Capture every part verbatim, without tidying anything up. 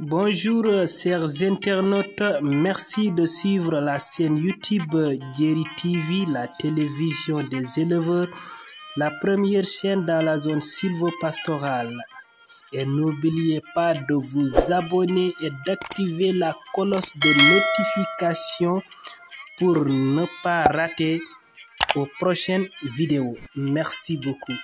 Bonjour, euh, chers internautes. Merci de suivre la chaîne YouTube, euh, Jerry T V, la télévision des éleveurs, la première chaîne dans la zone sylvo-pastorale. Et n'oubliez pas de vous abonner et d'activer la cloche de notification pour ne pas rater aux prochaines vidéos. Merci beaucoup.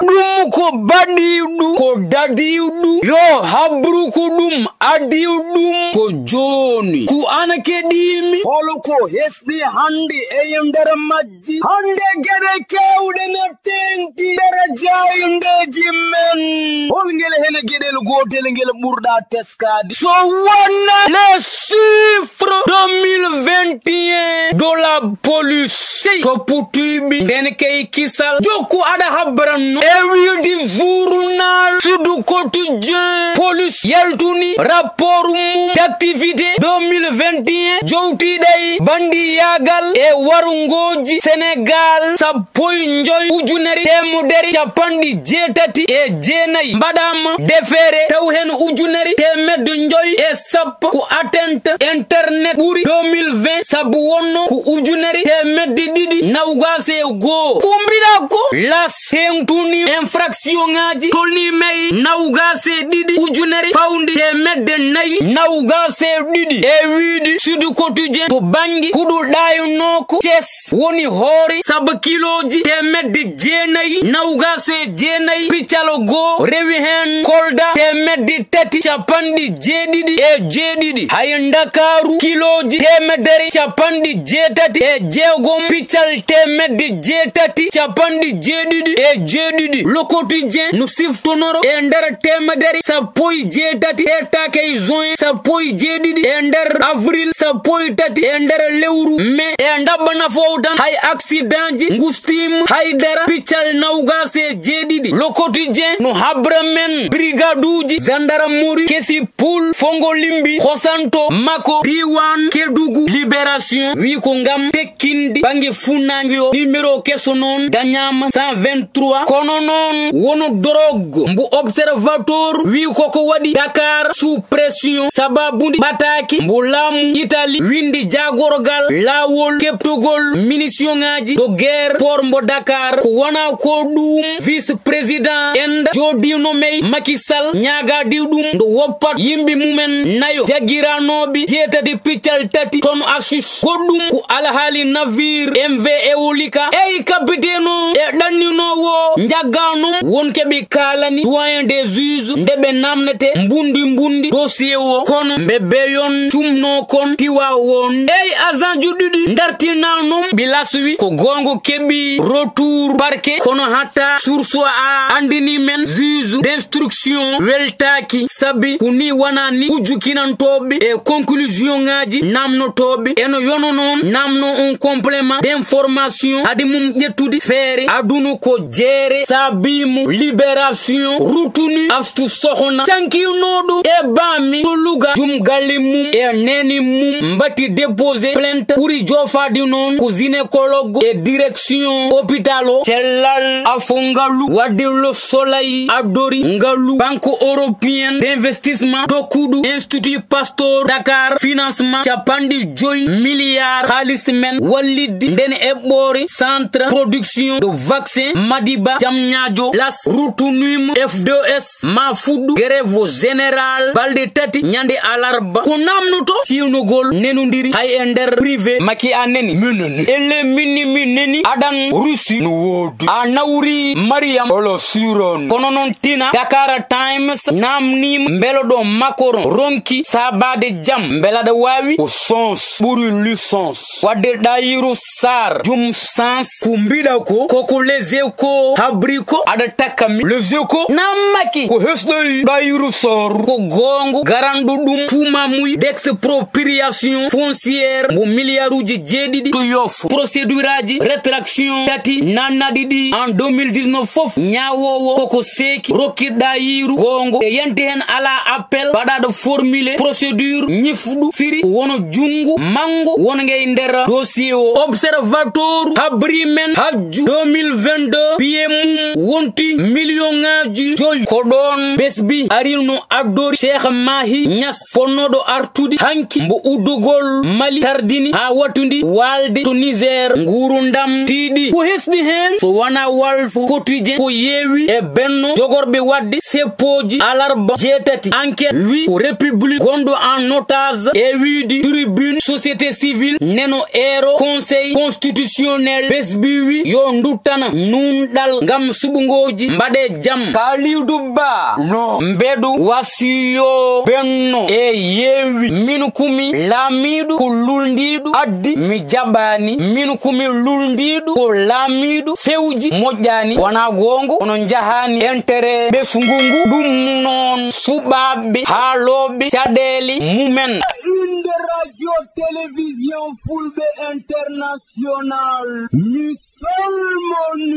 Ɗum ko baɗiiɗum, ko dadiiɗum, yo habru ko ɗum adiiɗum ko jooni. Ko an keɗiimi. Holo ko hesɗi hannde e nder majji? Hannde geɗe keewɗe no teeŋti nder jaayndeeji men. Hol ngel hene geɗel gootel ngel ɓurɗa teskaade? So wonaa les chiffres deux mille vingt et un de la police. Toppitiiɓe nden kay kisal. Jokku aɗa habranno. E wiide journal Sud Quotidien, police yaltini rapport mum d'activité deux mille vingt et un jowtiiɗo e bandiyaagal e warngooji Sénégal sappo e joy ujunere teemedere capanɗe jeetati e jeenayi mbaɗaama defeere, taw heen ujunere teemedde joy e sappo ko atteinte internet ɓuri deux mille vingt, sabu wonno ko ujunere teemedde ɗiɗi nawgaas e goo. Ko mbiɗa ko las teeŋtini infraction ŋaaji tolniima e nawgaas e ɗiɗi ujunere fawde teemedde nayi nawgaas e ɗiɗi, e wiide Sud Quotidien to bannge huɗo ɗaynoo ko Thiès woni hoore sabu kilooji teemedde jeenayi nawgaas e jeenayi piccal goo, rewi heen Kolda teemedde tati capanɗe jeeɗiɗi e jeeɗiɗi, hay Ndakaaru kilooji teemedere capanɗe jeetati e jeegom piccal teemedde jeetati capanɗe jeeɗiɗi e jeeɗiɗi. Le Quotidien no siftonoro e nder teemedere sappo e jeetati e taake e juin sappo e jeeɗiɗi e nder avril sappo e tati e nder lewru mai e ndaɓɓa nafoore tan hay accidentji ngustiima haydara piccal nawgaas e jeeɗiɗi. Le Quotidien no habra men brigaduuji zandarmori kesi Pool Fongolimbi hosanto makko diiwaan Kedugu. Libération wi ko ngam tekkinde bannge fuɗnaange o numéro keso noon dañaama cent vingt-trois, kono noon wano dorog mbo Observateur wi koko waɗi Dakar sous pression sababude ɓataake mbo laamu Italie winndi jaagorgal laawol keɓtogol munitions ŋaaji de guerre port mbo Dakar. Ko wona ko ɗum vice président Inde jooɗiino mai Macky Sall ñaagaade ɗum nde woppat yimɓe mumen nayo jagiranooɓe jeetati piccal tati tonnes hashish. Goɗɗum ko alhaali navire M V Eolika. Eyi, capitaine o e ɗanninoowo njagganum wonɓe kaalani doyen des juges nde ɓe naamnete mbundi mbundi dossier o, kono ɓe beyon cumno kon tiwa won. Eyi, agentji ɗiɗi dartinanum ɓe laswi. Ko goonga, keɓi retour parquet, kono hatta Source A anndini men juge d'instruction weltaaki, sabi ko ni wonani ujjukinantooɓe e conclusion ŋaaji naamnotooɓe. Eno yono noon naamno on complément d'information, adi mum ƴettude feere aduna ko jeere, sabi mo Libération rutini Astu Sohna cankinooɗo e baami to Louga, jum galle mum e neene mum mbatti déposé plainte. Ɓuri joofaade noon ko gynécologue e direction hôpital o. Cellal afo ngalu, wadde Le Soleil addori ngalu Banque Européenne d'Investissement dokkuɗo Institut Pasteur Dakar financement capanɗe joy milliards haalis men wallitde nden eɓɓoore centre production de vaccin Madiba Diamniadio. L'As rutiniima F deux S ma fuɗɗo grève générale balɗe tati ñande alarba. Ko naamnoto ciwnugol nenondiri hay e nder privé. Macky a neni, mi neni. Elle minni, mi neni. Adan Russie no woodi. A nawri Mariam olo suron. Kono noon tina Dakar Times naamniima mbele ɗo Macron ronki saabaade jam, mbele aɗa waawi? Ko sens ɓuri licence. Wadde Ɗayiru Sarr, jum sens ko mbiɗa ko, koko Les Échos habri ko, aɗa takka mi. Les Échos na Macky ko hesɗoyi Ɗayiru Sarr. Ko goonga, garanɗo ɗum tuumamuy d'expropriation foncière mbo miliyaaruuji jeeɗiɗi to Yoff. Procédure aji rétraction tati nannaɗi ɗi en deux mille dix-neuf fof Ñaawoowo koko seeki rokkiɗaa yiiru goongo. E yante heen alaa appel baɗaaɗo formulé procédure ñifɗu firi wono junngu manngu wonge e nder dossier o. Observateur habri men hajju deux mille vingt-deux piye mum wonti million ŋaaji joyi. Ko ɗoon Besbi arino addori Cheikh Mahi Niass, fonnooɗo artude hanki mbo uddugol Mali tardini haa watundi waalde to Niger, nguurndam tiiɗi. Ko hesɗi heen so wonaa Walf Quotidien ko yeewi e Benno jogorɓe waɗde seppooji alarba jeetati. Enquête wi ko République gonɗo en otage e wiide tribune société civile neno eero Conseil constitutionnel. Besbi wi yo nduttana nuunɗal ngam suɓngooji mbaɗe jam. Kalidou Ba no mbeɗu wasiyo Benno e yeewi. Min kumi laamiiɗo ko lulndiiɗo addi mi jaɓaani. Min kumi lulndiiɗo ko laamiiɗo fewji moƴƴaani. Wonaa goongo kono njahaani intérêt ɓesngu ngu. Ɗum noon suɓaaɓe haalooɓe caɗeele mumen. Une radio télévision Fulɓe International. Mi salmoni,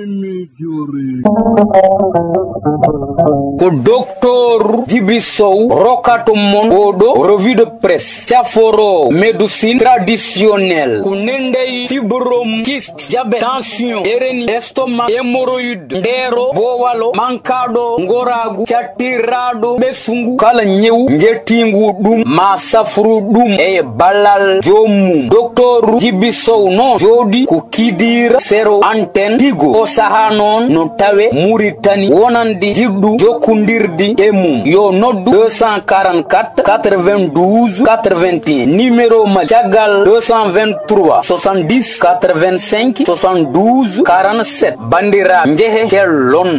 mi juri. Ko Docteur Djiby Sow rokkato mon oɗo revue de presse. Caforo médecine traditionnelle. Ko nendey fibrome, kyste, diabète, tension, hernie, estomac, hémorroïde, ndeero, boowalo, mankaaɗo, ngoraagu, cattiraaɗo, ɓesngu. Kala ñewu njettiingu ɗum ma safru ɗum e ballal joomum. Docteur Djiby Sow noon jooɗi ko Kidira, sero antenne Tigo. O saha noon no tawe Mauritanie wonande jiɗɗo jokkondirde e mum. Yo noddu deux cent quarante-quatre quatre-vingt-douze quatre-vingt-un. Numéro Mali caggal deux cent vingt-trois soixante-dix quatre-vingt-cinq soixante-douze quarante-sept. Banndiraaɓe, njehe cellon.